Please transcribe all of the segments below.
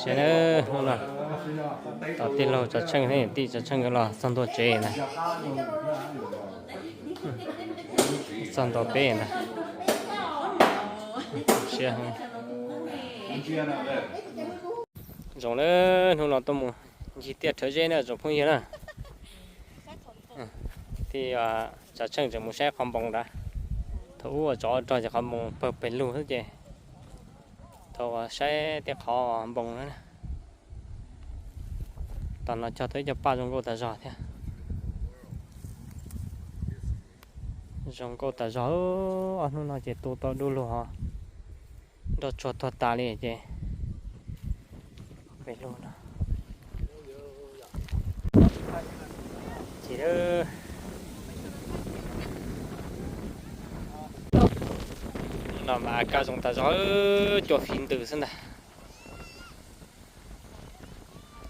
Siab na, hnub no tos tij laug Tsav Tsheej thiab niam tij Tsav Tsheej nkawd los txog ntua tsev ntag. Txog ntua peb ntag. Siab. Zoo na, hnub no tuaj mus ncig tiaj rhawv zeb na tsoom phooj ywg na. Tij Tsav Tsheej tseem mus saib qhov npoo ntawd. Thaum ub ua tsov rog ces qhov npoo pawg pes lug xwb ces thaum saib tej qhov npoo na. Tam no cog tau ib co paj zoo nkauj tas zog thiab. Zoo nkauj tas zog, ob hnub no ces tu tau du lug os. Nroj tsuag tuag tas li ces pes lug no. Ces no mas kaj zoo tas zog, cua fiv ntws xwb ntag.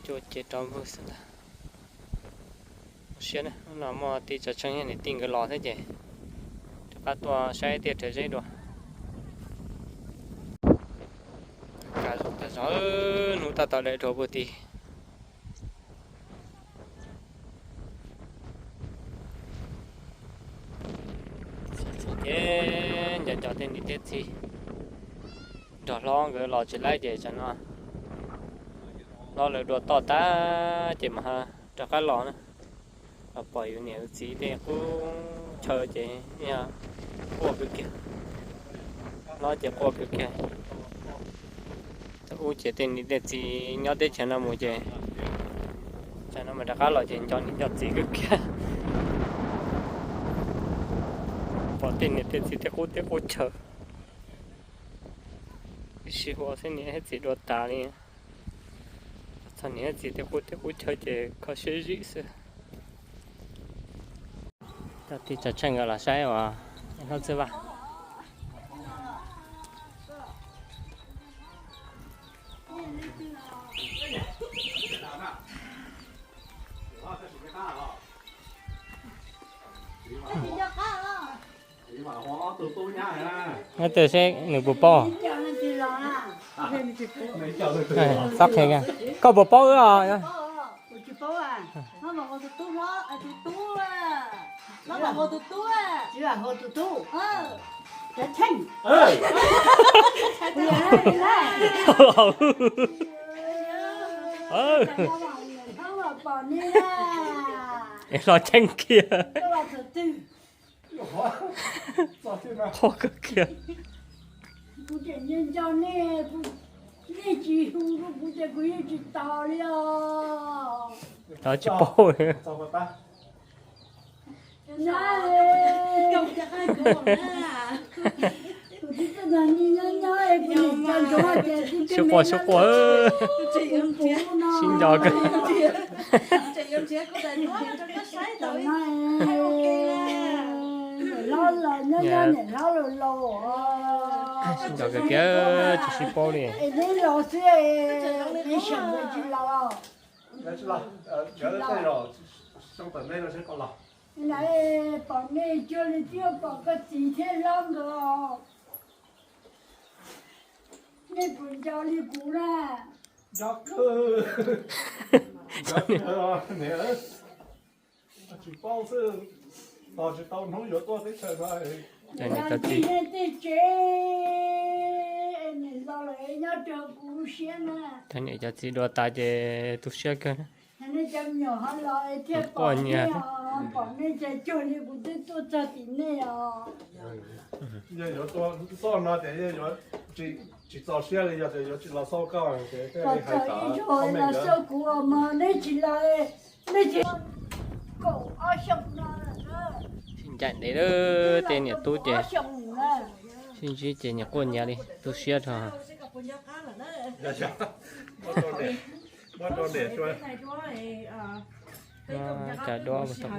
Cua ces rov vwg xwb ntag. Siab na, no muaj tij Tsav Tsheej niam tij nkawd los thiab ces rov qab tuaj saib tiaj rhawv zeb dua. Kaj zoo tas zog, hnub tab tom daim dua puag tid. Ces nco nco tej niam tej txiv nrog hlob nkawd los tsis laib ces tsam no hlob lawv dua toj tag ces mam rov qab los na. Los pom yus niam yus txiv tej qub chaw ces quaj kawg kiag. Hlob ces quaj kawg kiag. Thaum ub ces tej niam tej txiv nyob teb chaws no mus ces tsam no mas rov qab los ces nco niam nco txiv kawg kiag. Pom tej niam tej txiv tej qub teb qub chaw. Ib sij huam xwb niam thiab txiv dua tas li. Txog niam thiab txiv tej qub teb qub chaw ces kho siab zim xwb. Coj tij Tsav Tsheej nkawd los saib uas hnub txwj vaj. Nyob twg seb nws puas paub. Txhob qhia, koj puas paub wb os? Los cheeb kiag. Qhov kawg kiag. Tsis paub. Sib quaj sib quaj. Sib nco kawg. Sib nco kawg kiag tsis sib paub li. Pom nej cuag li twb pom koj txiv thiab hlob nkawd os. Nej puas nco li kuv na? Tsis paub xwb, tos tsis tau hnub yuav tuaj teb chaws no. Niam txiv nej tej tsev, niam laus lawm nyob rau kuv siab na. Niam cov txiv dua tas ces tu siab kawg. Nej cov me nyuam ho los thiaj pom nej, pom nej ces cuag li kuv twb tuaj txog tim nej os. Yog yuav tuaj xauj no ces yuav tsis txaus siab li, yog tias yuav tsis los xauj koj ces los xauj kuv os, mas nej tsis los, nej tsis kaum ob xyoo no. Sib ncaim ntev lawm, tej niam tub ces sib ntsib ces nyias quaj nyias li, tu siab rau. Cas duab tau.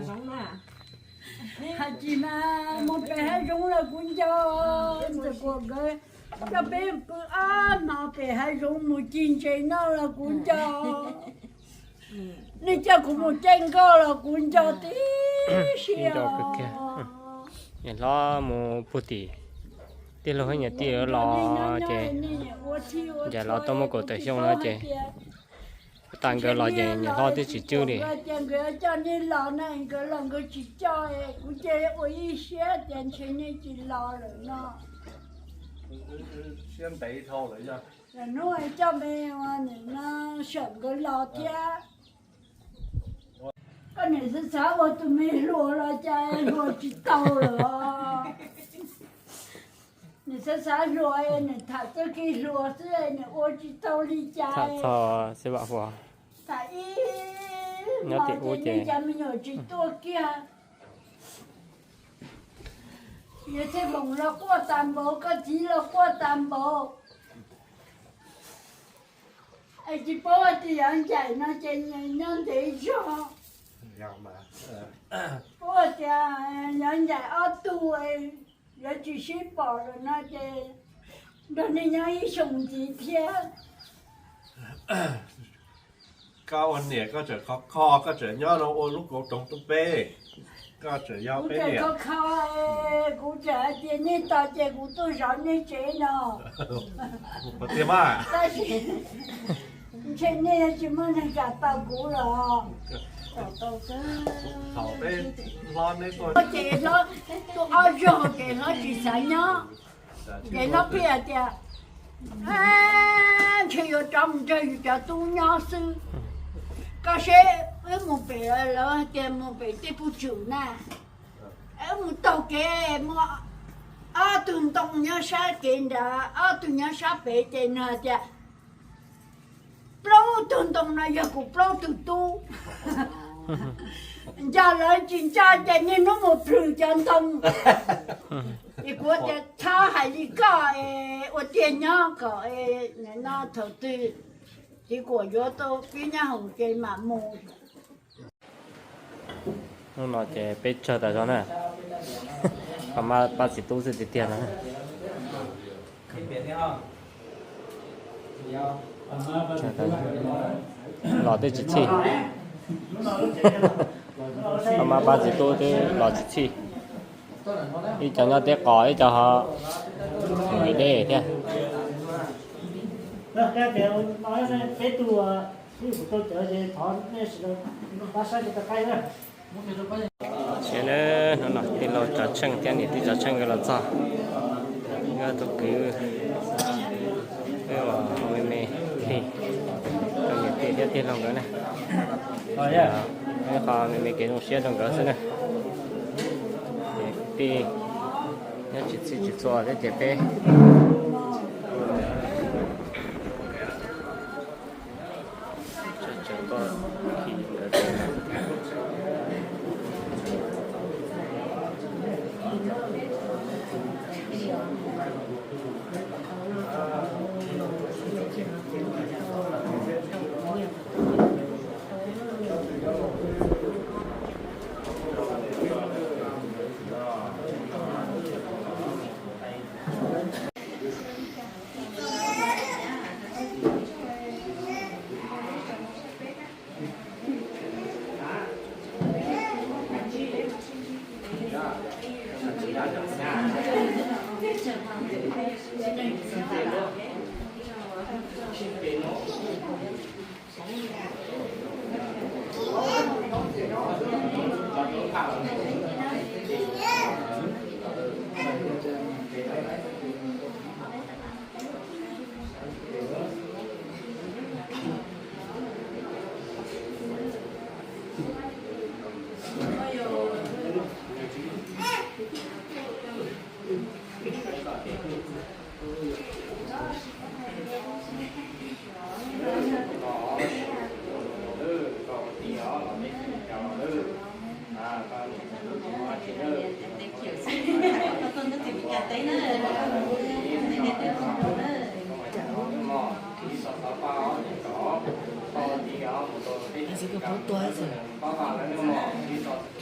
Hais tsis mas mus pem hav zoov los kuv nco, ntxawm kuam nkawd coj peb pw ob hmo pem hav zoov mus ci ntses noj los kuv nco. Nej coj kuv mus caij nkoj los kuv nco tib si. Hlob mus puag tim Tij laug thiab niam tij los ces ncaim los tau muaj kaum tawm xyoo no ces, tas nkawd los ces niam hlob twb tsis cwj li. Nkawd coj nej los no nkawd los nkawd tsis coj, kuv cia ua ib siab tias ntshe nej tsis los lawm no. Hnub coj me no sawm nkawd los thiab. Koj niam xav xav ua tus me hluas los cas hluas tsis tau lawm os. Nws xav xav hluas, nws tham txoj kev hluas xwb, nws ua tsis tau li cas. Tham ib hmos ces nej cov me nyuam tsis tuaj kiag. Yog Txhiaj Moos los quaj tas npaum, koj txiv los quaj tas npaum. Es tsis paub hais tias yog ncaim no ces nyob ntev zog. Paub hais tias yog ncaim ob tug, yuav tsis sib pom lawm no ces nrog nej nyob ib xyoos ntxiv thiab. Koj ua niam koj tseem kho kho, koj tseem nyob no ua lub kauv roov tub peb, koj tseem yog peb niam. Kho kho, kuv tseem hais tias nej tos ces kuv tuaj zov nej tsev no. Tiag mas. Tab sis ntshe nej tsis muaj neeg kam tos kuv los. Thaum peb hlob neb tuaj ces hlob tuaj ob zaug ces hlob tsis xav nyob. Ces hlob pheej hais tias, ntshe yuav rov mus nrog yus cov tub nyob xwb. Koj seb wb mus pem, lawv hais tias mus pem tej puj tswm na. Wb mus taug kev, muaj ob tug ntoo nyob sab kev nrad, ob tug nyob sab pem ces nws hais tias, plaub tug ntoo no yog kuv plaub tug tub. Nco lawv tsis nco ces niaj hnub mus plhws cov ntoo. Ces kuv tias txhob hais li koj, ua tiag nyob kom no thaum twg txiv kuam yuav tau pib nyob hoom ces mam mus. Hnub no ces peb tsawg tas zog na, pab txiv tub xwb tiag tiag no. Los twb tsis txhij, pab mab pab txiv tub twb los tsis txhij. Ib co nyob teb qos, ib co ho mus deb thiab. Ces hnub no tij laug Tsav Tsheej thiab niam tij Tsav Tsheej nkawd los txog, nkawd tus kwv, wb me me li, niam tij thiab tij laug nkawd ne, wb qhov me me kev zoo siab rau nkawd xwb na. Kwv tij nyob tsis txhij tsis txhua thiab ces peb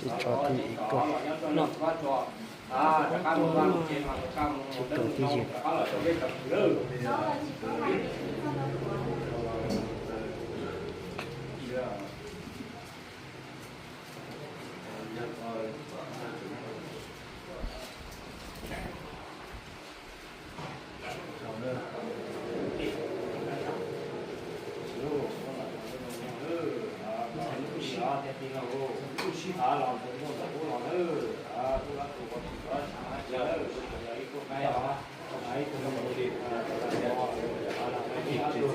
Tsis tso twj ywm kawg. Tsis tso twj ywm. sib hav los ntawm muaj ntawm ub los na, ub lab tus ua tsis tau tshav hab cia lawm, yog ib tug qaib os, ib tug mus li, pij xwb,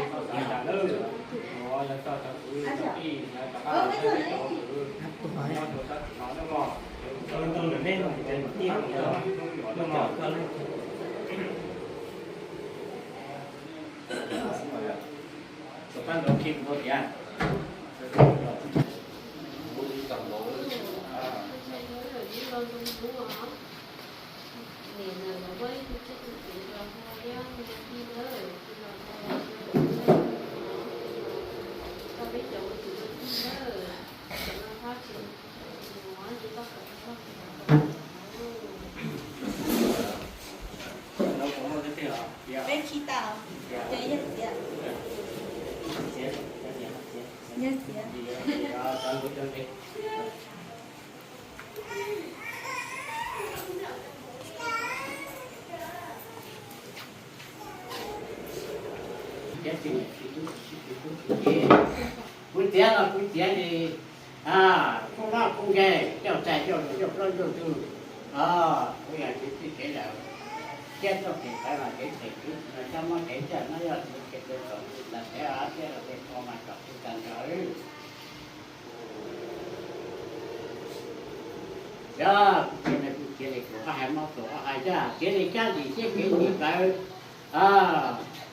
txhob xav cas lawm, ua yog txog cov kwv cov tij, rov qab los saib peb cov kwv, nyob rau sab tim no na mog. Peb tsis tau, ces yawg txiav. Yawg txiav. Kuv txiav los kuv txiav li, kuv noj kuv nkeeg, coj txais coj lus coj plaub coj ntug, kuv yog txiv txij kev lawm, thiab txoj kev tawv mas kev phem kev no coj muab kev coj no yog txiv kev tawv kom ntag thiab thiab los tej qho mas kom kuv tag nrho. Yog kuv txiav li kuv txiav li kuv hais mob kuv hais yog txiav li cab ntsis thiab kev ntsis tawv,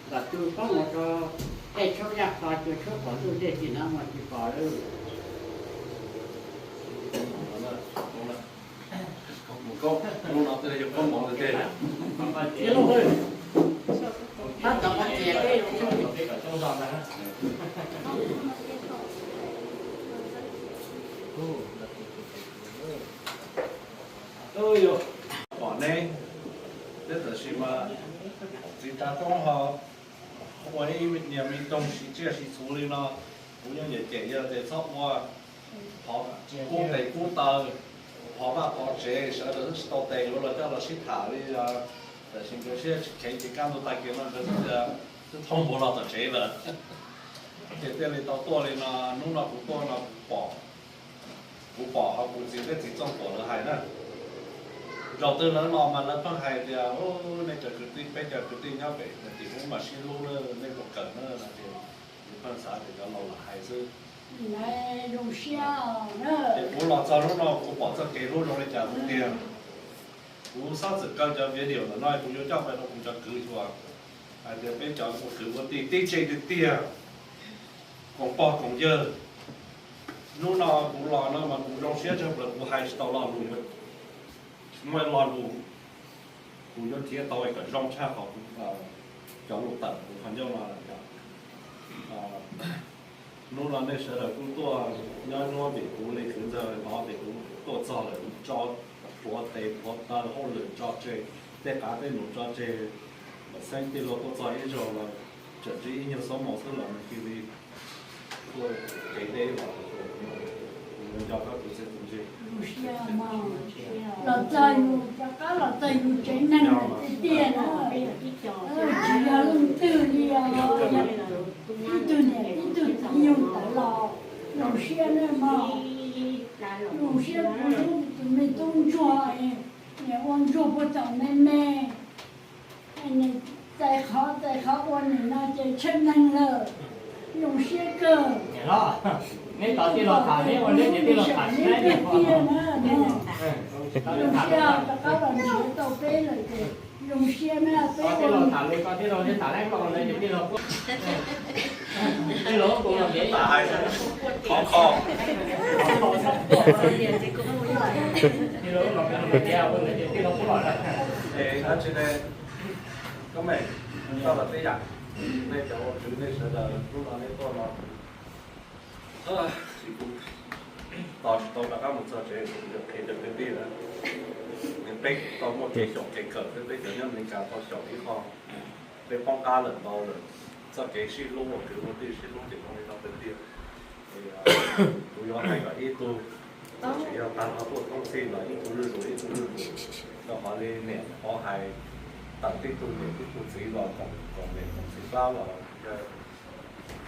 kom tus poob mus rau tej tshoob yaj qho cua tshoob qhov ntuj tej tim no mas tsis pom lawm. Pom ne, thiab tab sis mas txiv Tsav Toob ho ua ib niag me toog siv tsiaj siv txhu li no, kuv yeej cem cem yog tias txhob ua, qhov kub tes kub taw, qhov vaj qhov tsev sawv daws twb tsis tau tes yuav los coj los sib tham li, tab sis nkawd siab tsis kheev ces kaj ntug tag kis no nkawd twb thauj npuav los tom tsev lawm. Ces thiaj li tau tuaj li no, hnub no kuv tuaj no kuv pom, kuv pom ho kuv txiv thiab txiv Txooj Tuam lawv hais na. Zaum twg lawv los mas lawv pheej hais tias, nej cov kwv tij, peb cov kwv tij nyob pem tim ub mas sib hlub na, nej puas kawm na no ces kuv pheej xav tias cov laus lam hais xwb. Ces kuv los txog hnub no kuv pom txoj kev hlub zoo li cas kuv tiag. Kuv xav txwm kaw cov video ntawm no kuv yuav coj pais rau kuv cov kwv xyuas hais tias peb cov ua kwv ua tij tib tse tiag tiag, koom pog koom yawg. Hnub no kuv los no mas kuv zoo siab tshaj plaws, kuv hais tsis tau lo lus, muaj lo lus kuv yuav nrhiav tau kom zoo tshaj qhov cov lus tawm kuv qhov ncauj no lawm. Hnub no nej sawv daws kuj tuaj nyob nyob tim kuv li kwv ntxawg hnov tias kuv tuaj txog lawm, tso plhuav tes plhuav taw hauj lwm tso tseg, tej qav tej num tso tseg, mam xeeb tij laug tuaj txog ib zaug los tseem tsib ib nyuag xuab moos xwb los nws cia li tuaj kev deb los kuv nco koj tus txiv tus ntsig. Los txog yus rov qab los txog yus tsev neeg tiag tiag na, tsis yog leej twg li os. Tib tug niam tib tug txiv yug tawv los zoo siab na mog. Zoo siab kuv hlub tus me tub ntsuag, niam ua ntsuag puag thaum me me, txais qhov txais qhov ua nim no ces tsheb neeg lawm, zoo siab kawg. Neb tos tij laug tham, neb ua neb ces tij laug tham saib tiag na. Zoo siab rov qab los nrhiav tau peb lawm ces zoo siab na peb ua. Tij laug, qhov kho. Es dab tsi ne, koj me, toj los tib yam, nej cov ua kwv nej sawv daws hnub no nej tuaj no, tsis kuv tos tsis tau rov qab mus txog tsev, kuv yuav qhia cov kwv tij lawm. Peb tau muaj kev xyaum kev kawm xwb, peb cov nyob Amelikas tau xyaum ib qho, peb poob qab lawm ntau lawm. Txoj kev sib hlub ua kwv ua tij sib hlub ces zoo li no tiag tiag. Kuv yuav hais kom ib tug, tsis yog tag nrho tuaj thoob txhij los ib tug zuj zus ib tug zuj zus, rau qhov li niam qhuav hais, tawm tib tug niam tib tug txiv los koom niam koom txiv pab los,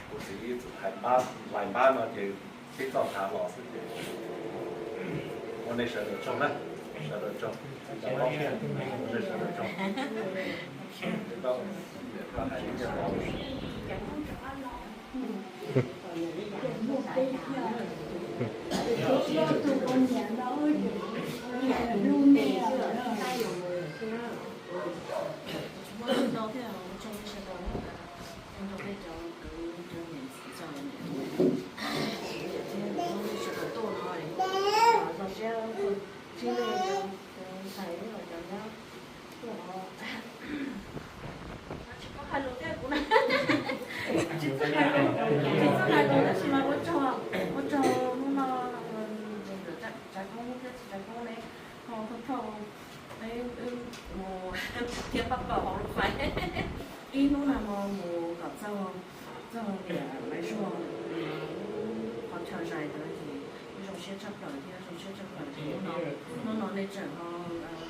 kuv txiv ib txwm hais npab hlais npab no ces Peb txoj khav los xwb ces ua nej sawv daws tsaug na, sawv daws tsaug, ua nej sawv daws tsaug. Tsis txawj hais lus, tsis txawj hais lus tab sis mas ua tsaug, ua tsaug hnub no tsav koob thiab tsis tsav koob ne, ho thauj thauj peb mus thiab pab pab hauv lub fais ib hnub no mus kom txog, txog niam Maiv Zuag lub qhov chaw zais ntawd ces zoo siab tshaj plaws thiab zoo siab tshaj plaws hnub no, hnub no nej tseem ho los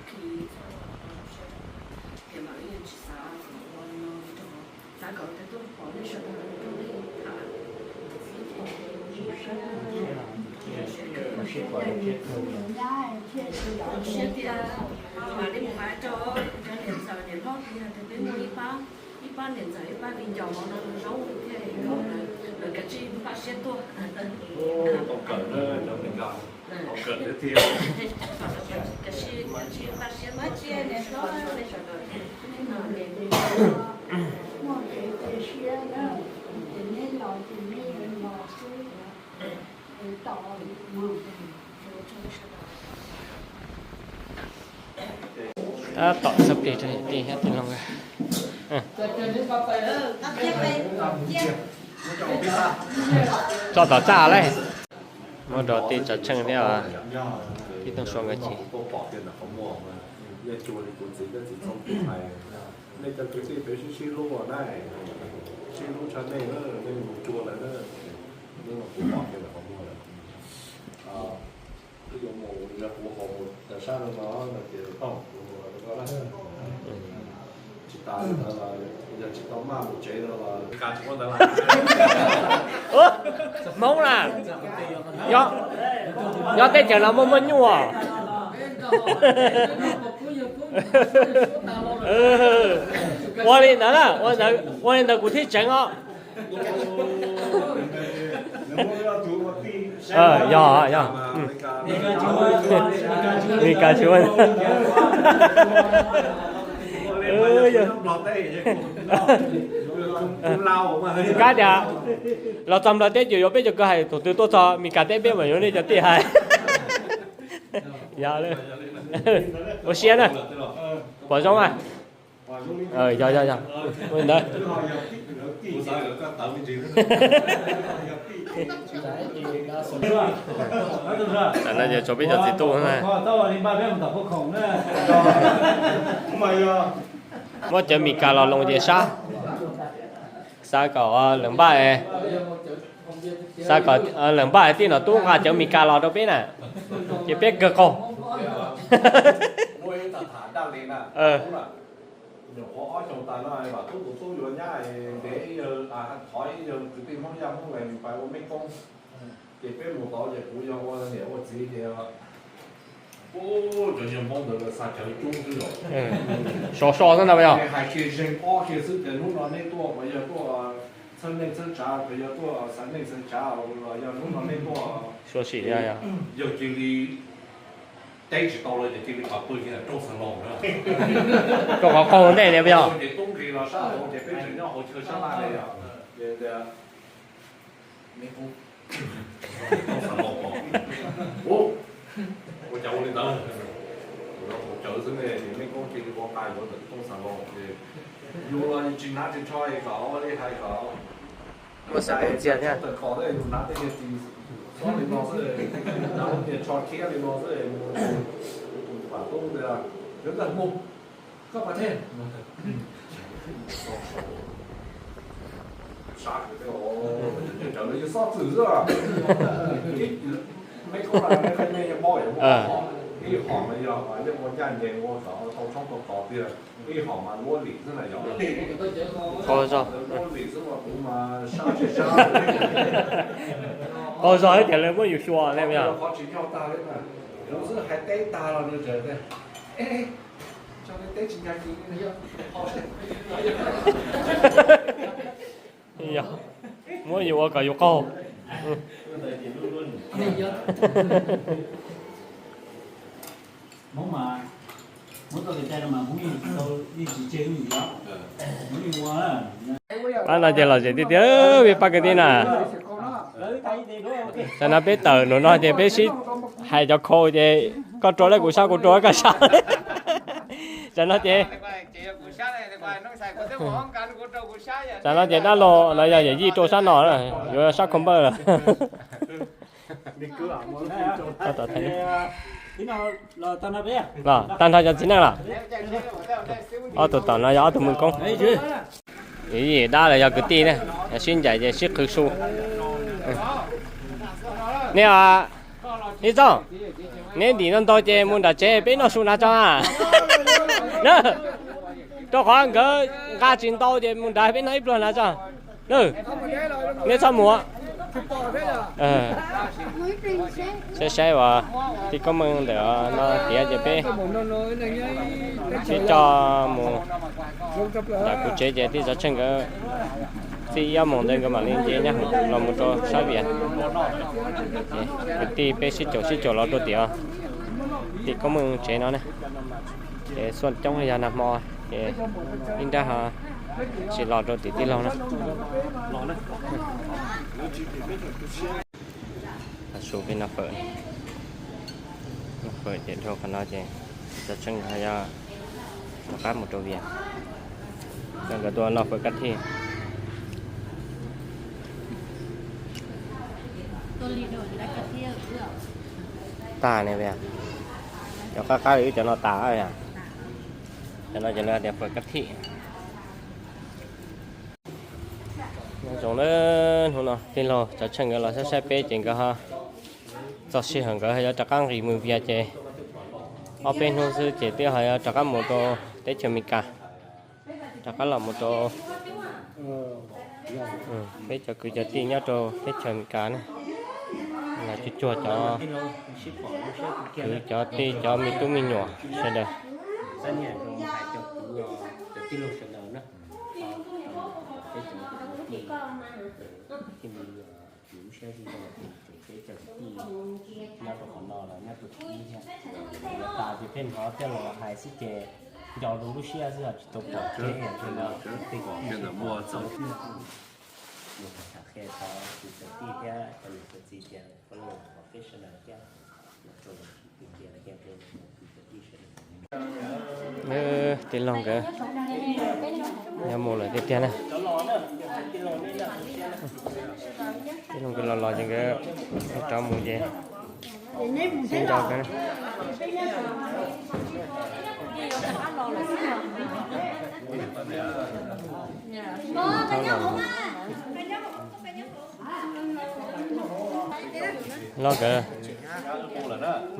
khi txog zoo siab tshaj plaws, ces mam li yeej tsis xav kom ua li no rau, xav kom tej tub pom nej sawv daws rau nej tham. Zoo siab tias mam li mus hais rau cov niam ntxawm niam hlob tias peb muaj ib pab, ib pab niam ntxawm ib pab viv ncaus hauv no zoo thiaj li kom lawv kav tsij npaj siab tuaj. Tau kawm na, cov Meskas tau kawm thiab tiag. Kav tsij, kav tsij npaj siab tuaj. Muaj kev cia siab na, ces neb los ces neb yuav los xwb. Tab tom txhawb plig rau niam tij thiab tij laug nkawd. Tso tom txaj lawm. Muab rau tij Tsav Tsheej thiab tij Tooj Sua nkawd ci. Nej cov kwv tij peb sib sib hlub na, sib hlub tshaj nej, nej mus cua lawm na. Hnub no kuv pom kiag ntawm qhov muag lawm. Wb yuav mus, yog kuv haus mus rau sab no no ces tau, kuv mus rau koj na. Tsis tas li ntawd los yog tsis tau maj mus tsev no los ka tsis muab ntawd los. Hmoob na, nyob teb chaws no muaj muaj nyuj os. Ua li ntawd na, ua li ntawd kuv thiaj tseev os. Yog, yog. Li ka tsis ua. Kab tias los txog Nplog teb ces yuav peb cov kwv hais thaum twg tuaj txog Meskas teb peb mam yuav nej cov tij hais. Yog, ua siab na. Pom zoo a. Yog, yog, yog. Ua li ntawd. Tam no ces tshuav peb cov txiv tub na. Muab cov Meskas los loos ces sab, xav kom lawv npaj, xav kom lawv npaj tij nom tub nqa cov Meskas los rau peb na, ces peb kawg qaug. Nyuam qhuav ob xyoos tas no Vam Tub tus tub yuav nyab ntev ib yawg, thov ib yawg kwv tij Hmoob Yaj Hmoob Lees pais ua mej koob. Ces peb mus tod ces kuv yog ua niam ua txiv ces, u, cov yawg Hmoob ntawd lawv xa cawv coob xwb os. So so xwb ntag yog. Hais kiag zeeg ob kiag xwb tias hnub no neb tuaj, yog tuaj txhawb neej txhawb tsav, yog tuaj xav neej xav tsav los yog hnub no neb tuaj, yog cia li teb tsis tau los ces cia li pab pw kiag rooj xav laus na. Rau qhov qaug ntej tias yog ces tub nqis los sab hauv ces peb tseem nyob hauv chaw sab laj li os. Ces tias, ua cas ua li ntawd, ua cawv xwb ne, ces mej koob cia li ua qa yuav ntawm rooj xav laus ces yus los tsis hnav tsis tsho es kom ua li hais kom muaj xeeb ntxiag thiab. Tawm kom yus hnav tej niag ris xob li no xwb, hnav lub niag tsho khiab li no xwb, tus Vam Tub tias, yog ntawd mus, koj pas thej. Sab, cov cawv no yog xob txwm xwb. Mej koob, mej yeej paub yog muaj qhov, ib qhov mas yog yeej ua ncaj ncees ua kom tau tshoob tau kos tiag, ib qhov mas luab lim xwb na yog. Luab lim xwb mas kuv mas sab tsis sab. Qaug zog thiab tias lawv muab yus xyuas ne. Yog, muab yus ua kom yus qaug. Pab no ces lom zem tiag tiag, pab kwv tij na. Tam no peb tawm nram no ces peb sib hais cov khau ces koj rau lawv kuv sab, kuv rau lawv koj sab. Tam no ces, tam no ces dab laug no yog yawm yij rau sab no, yuav sab khau npawj lawm. Los tag nrho cov txiv neej los? Ob tug tom no yog ob tug mws koob. Yawm yij dab los yog kwv tij ne, sib ncaim ces sib qhwv su. Nej, ib txoj, neb ntim no ntau ces mus nram tsev peb noj su hnav tso na. Rau qhov nkawd nqa tsis ntau ces mus nrad peb noj ib pluag hnav tso. Nej txhob mus. Saib saib uas tij Koob Meej ntawm no tiav ces peb sib coj mus nram kuv tsev ces tij Tsov Tsheej nkawd txij ib ob moos ntawd nkawd mam li nce nyab hoom los mus rau sab Vias. Ces kwv tij peb sib caum sib caum los rau tim tij Koob Meej tsev no ne. Ces xuaj coob yog nag hmo ces ib nrab ho tsis los rau tim tij laug no. Su peb noj fawm, noj fawm ces dhau qhov no ces tij Tsov Tsheej nkawd ho yuav rov qab mus rau Vias, nkawd tuaj noj fawm kab thij. Tag ne, cov qab qab li wb cov no tas. Cov no ces lawv tias fawm kab thij. Nyob zoo na, hnub no tij laug Tsov Tsheej nkawd los saib saib peb ces nkawd ho txog sij hawm nkawd ho yuav rov qab nqis mus Vias ces ob peb hnub xwb ces twb ho yuav rov qab mus rau teb chaws Amelikas, rov qab los mus rau peb cov kwv cov tij nyob rau teb chaws Amelikas ne, los cuag cuag cov kwv cov tij cov me tub me nyuam sawv daws. Lub siab zoo rau peb cov kwv tij nyob rau qhov no los nyob rau thib ib thiab. Yuav tas ces pheej hnov tej laus hais xwb ces nco rau lub siab xwb os, tsis tau pom thiab. Mus tham qhia cov kwv cov tij thiab cov niam cov txiv tias peb los pom peb sawv daws thiab los rau kwv tij sawv daws. Tij laug nkawd yuav mus lawm tiag tiag na. Tij laug nkawd los los ces nkawd rov mus ces sib nco nkawd. Los nkawd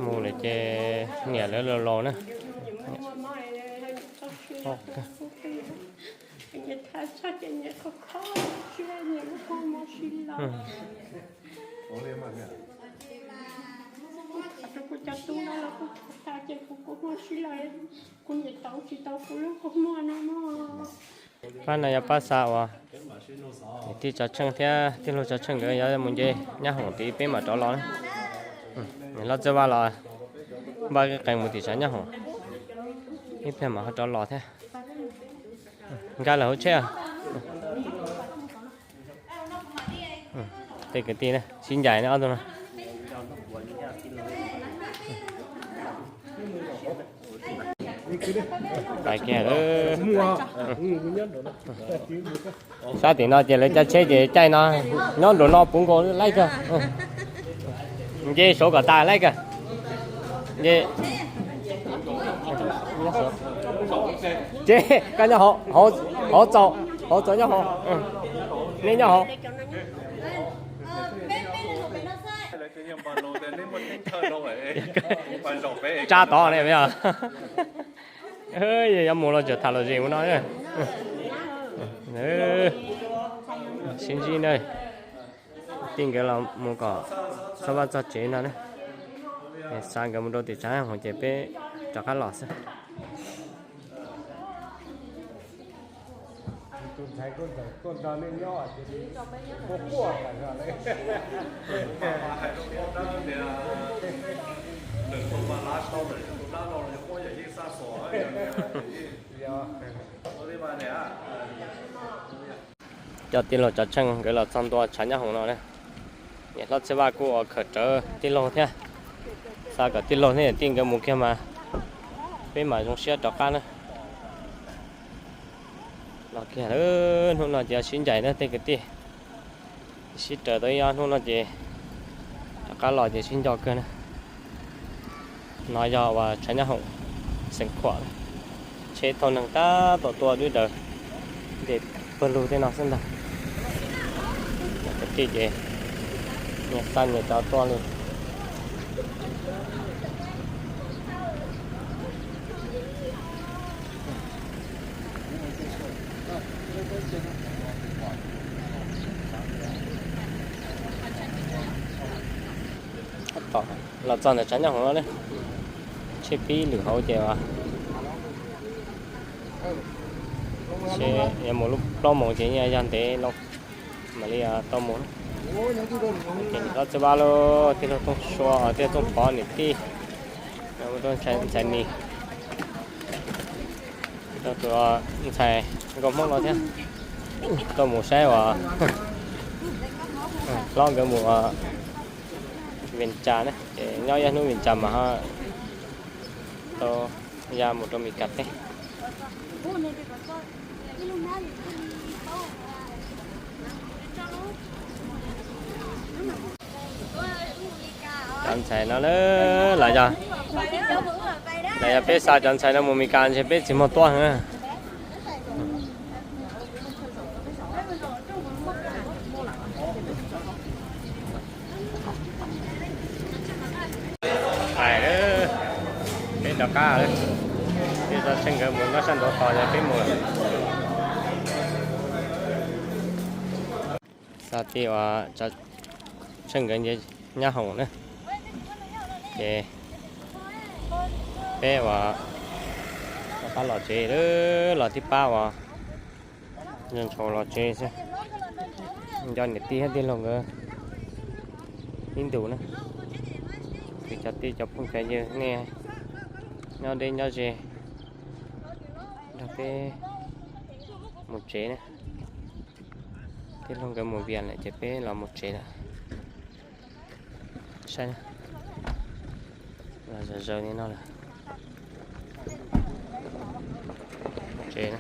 mus lawm ces niam lawv los los na. Pab no yog pab xa uas tij Tsov Tsheej thiab tij laug Tsov Tsheej nkawd yuav mus nce nyab hoom tid peb mam rov los na. Loj Txawj Vaj los npaj qee mus tim sav nyab hoom, ib pliag mam ho rov los thiab. Nkag lawm hauv tsheb. Tej kwv tij sib ncaim ne ob tug no. Sab tim no ces lawv cab tsheb ces caij no nyob nraum no puv nkaus laib kawg. Nce saud kom tas laib kawg. Ces koj nyob hauv, hauv txaus nyob hauv. Nej nyob hauv. Tsa tod ne. Yuav mus los tseem tham lom zem ua no. Sib ntsib na. Tij nkawd los mus kom txog vaj txog tsev no na. Xa nkawd mus rau tim tshav nyob hoom ces peb rov qab los xwb. Cov tij laug Tsav Tsheej nkawd los txog ntua tshav nyob hoom no na. Niam hlob Txhiaj Vaj kuj ua khawm rawv tij laug thiab, xa kom tij laug thiab niam tij nkawd mus kiag mas peb mam zoo siab rov qab na. Los kiag lawm, hnub no ces sib ncaim na tej kwv tij. Sib raws tau ib ob hnub no ces rov qab los ces sib nco kawg na. No yog uas tshav nyob hoom xeev Khuam, tsheb thauj neeg tab tom tuaj dub daws nce pawg lug tej no xwb ntag. Cov kwv tij ces nyias xa nyias cov tuaj li. Los txog ntawm tshav nyob hoom no, tsheb pib lwm hauv ces, ces yuav mus lub plaub moos ces yeej yog ntev loo mam li tau mus. Ces niam hlob Txhiaj Vaj los, tij laug Tooj Sua, tij laug Tooj Pov niam tij, rau ntxhais Nis, rau tus ntxhais nkauj Hmoob no thiab, tuaj mus saib uas hlob nkawd mus Vias Cas na, ces nyob ib hnub Vias Cas mas ho tau ya mus rau Mes Kas teb. Cov ntxhais no lawm, los yog peb xa cov ntxhais no mus Mes Kas ntshe peb tsis muaj tuaj heev. Hais, peb rov qab lawm. Peb Tsav Tsheej nkawd mus nyob sab nraud tos yog peb mus lawm. Xa tij uas Tsav Tsheej nkawd nyob hoom na, ces peb uas rov qab los tsev lawm, los tib pab uas ntshaus los tsev xwb. Nco niam tij thiab tij laug nkawd ib ntus na. Ces cov tij cov phooj cov ywg nej nyob deb nyob ze, nrog peb mus tsev na. Tij laug nkawd mus Vias lawm ces peb los mus tsev lawm. Saib, los zom zaws li no lawm. Tsev na.